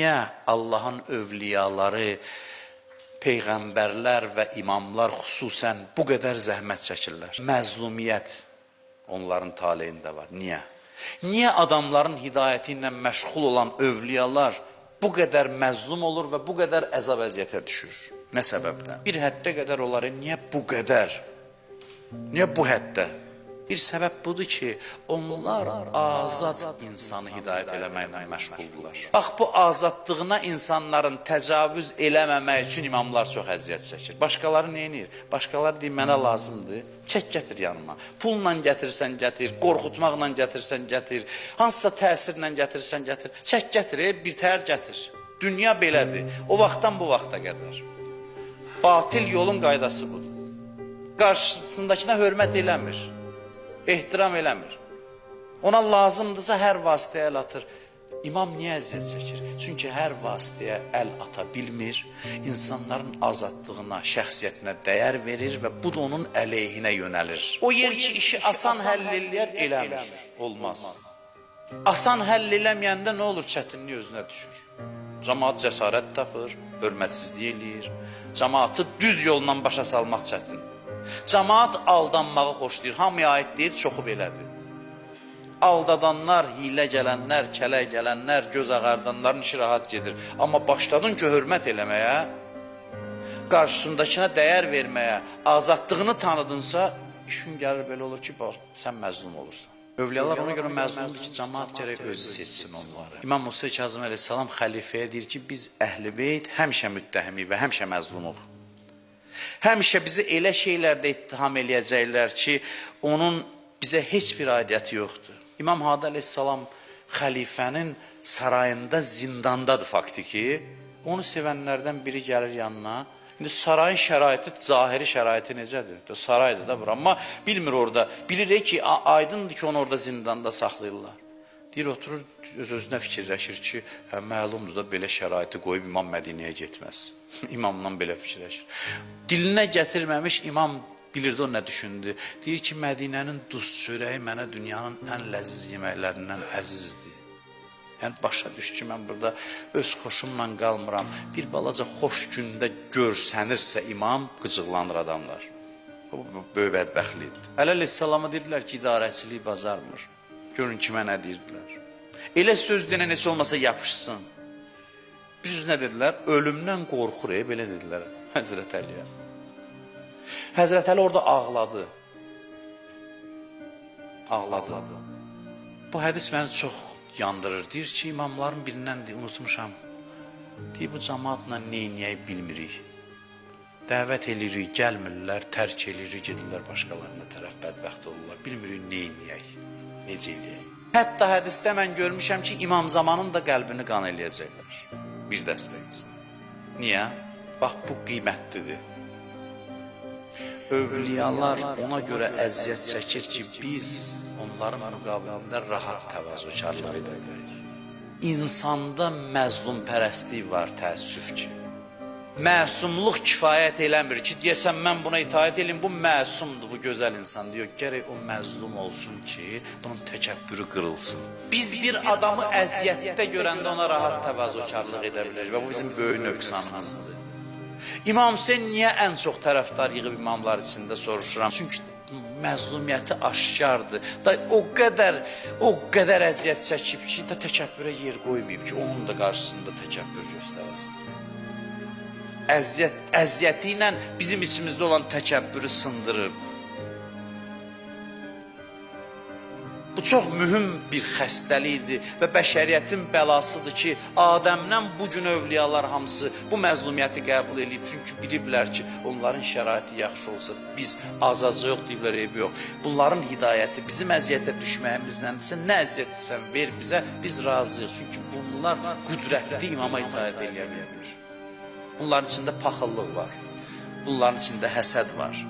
Niyə Allahın övliyaları, peyğəmbərlər və imamlar xüsusən bu qədər zəhmət çəkirlər? Məzlumiyyət onların taleyində var. Niyə? Niyə adamların hidayəti ilə məşğul olan övliyalar bu qədər məzlum olur və bu qədər əzab əziyyətə düşür? Nə səbəbdən? Bir həddə qədər onları niyə bu qədər? Niyə bu həddə? Bir səbəb budur ki, onlar azad insanı hidayət eləməklə məşğuldurlar. Bax bu azadlığına insanların təcavüz eləməmək üçün imamlar çox əziyyət çəkir. Başqaları nə edir? Başqaları deyir mənə lazımdır. Çək gətir yanıma. Pulla gətirsən gətir, qorxutmaqla gətirsən gətir, hansısa təsirlə gətirsən gətir. Çək gətir, bir tər gətir. Dünya belədir. O vaxtdan bu vaxta qədər. Batil yolun qaydası budur. Qarşısındakına hörmət eləmir, ehtiram eləmir. Ona lazımdırsa hər vasitəyə əl atır. İmam niyə əziyyət çəkir? Çünki hər vasitəyə əl ata bilmir, insanların azadlığına, şəxsiyyətinə dəyər verir və bu da onun əleyhinə yönəlir. O yer ki, işi asan həll eləyər, eləmir. Olmaz. Asan həll eləməyəndə nə olur? Çətinlik özünə düşür. Camaat cəsarət tapır, hörmətsizlik eləyir. Camaatı düz yolla başa salmaq çətindir. Camaat aldanmağı xoşlayır. Hamıya aid deyil, çoxu belədir. Aldadanlar, hiylə gələnlər, kələk gələnlər, göz ağardanların işi rahat gedir. Amma başladın ki, hörmət eləməyə, qarşısındakına dəyər verməyə, azadlığını tanıdınsa, işin gəlir belə olur ki, bax, sən məzlum olursan. Övliyalar ona görə məzlumdur ki, camaat gərək özü seçsin onları. İmam Musa Kazım əleyhissalam xəlifəyə deyir ki, biz əhl-i beyt həmişə müttəhimik və həmişə məzlumuq. Həmişə bizi elə şeylərdə ittiham eləyəcəklər ki, onun bizə heç bir aidiyyəti yoxdur. İmam Hadi əleyhissalam xəlifənin sarayında zindandadır faktiki. Onu sevənlərdən biri gəlir yanına. İndi sarayın şəraiti, zahiri şəraiti necədir? De, saraydır da bura. Amma bilmir orada. Bilir ki, aydındır ki, onu orada zindanda saxlayırlar. Deyir, oturur, öz-özünə fikirləşir ki, hə, məlumdur da belə şəraiti qoyub imam Mədinəyə getməz. İmamdan belə fikirləşir. Dilinə gətirməmiş imam bilirdi o nə düşündü. Deyir ki, Mədinənin duz çörəyi mənə dünyanın ən ləziz yeməklərindən əzizdir. Yəni başa düş ki, mən burada öz xoşumla qalmıram. Bir balaca xoş gündə görsənirsə imam, qıcıqlanır adamlar. Bu böyük bədbəxtlikdir. Əli əleyhissalama dedilər ki, idarəçilik bacarmır. Görün kimə nə deyirdilər. Elə söz denən heç olmasa yapışsın. Biz nə dedilər? Ölümdən qorxur, belə dedilər Həzrət Əliyə. Həzrət Əli orada ağladı. Ağladı. Bu hədis məni çox yandırır. Deyir ki, imamların birindəndir, unutmuşam. Deyir, bu cəmaatla neyniyək bilmirik. Dəvət eləyirik, gəlmirlər, tərk eləyirik, gedirlər başqalarına tərəf, bədbəxt olurlar. Bilmirik neyniyək, necə eləyək. Hətta hədisdə mən görmüşəm ki, imam zamanın da qəlbini qan eləyəcəklər. Bir dəstə insan. Niyə? Bax, bu qiymətlidir. Övliyalar ona görə əziyyət çəkir ki, biz onların müqabilində rahat təvazökarlıq edə bilək. İnsanda məzlumpərəstlik var təəssüf ki. Məsumluq kifayət eləmir ki, deyəsən mən buna itaət eləyim, bu məsumdur, bu gözəl insandır. Yox, gərək o məzlum olsun ki, bunun təkəbbürü qırılsın. Biz bir adamı əziyyətdə görəndə ona rahat təvazökarlıq edə bilərik və bu bizim böyük nöqsanımızdır. İmam Hüseyn niyə ən çox tərəfdar yığıb imamlar içində soruşuram. Çünki məzlumiyyəti aşkardır. Da o qədər əziyyət çəkib ki, da təkəbbürə yer qoymayıb ki, onun da qarşısında təkəbbür göstərəsin. Əziyyəti ilə bizim içimizdə olan təkəbbürü sındırıb. Bu çox mühüm bir xəstəlikdir və bəşəriyyətin bəlasıdır ki, Adəmdən bu gün övliyalar hamısı bu məzlumiyyəti qəbul eləyib. Çünki biliblər ki, onların şəraiti yaxşı olsa biz azacağıq deyiblər, eybi yox. Bunların hidayəti bizim əziyyətə düşməyimizləndirsə, nə əziyyət istəsən ver bizə, biz razıyıq. Çünki bunlar qüdrətli imama itaət eləyə bilmir. Bunların içində paxıllıq var. Bunların içində həsəd var.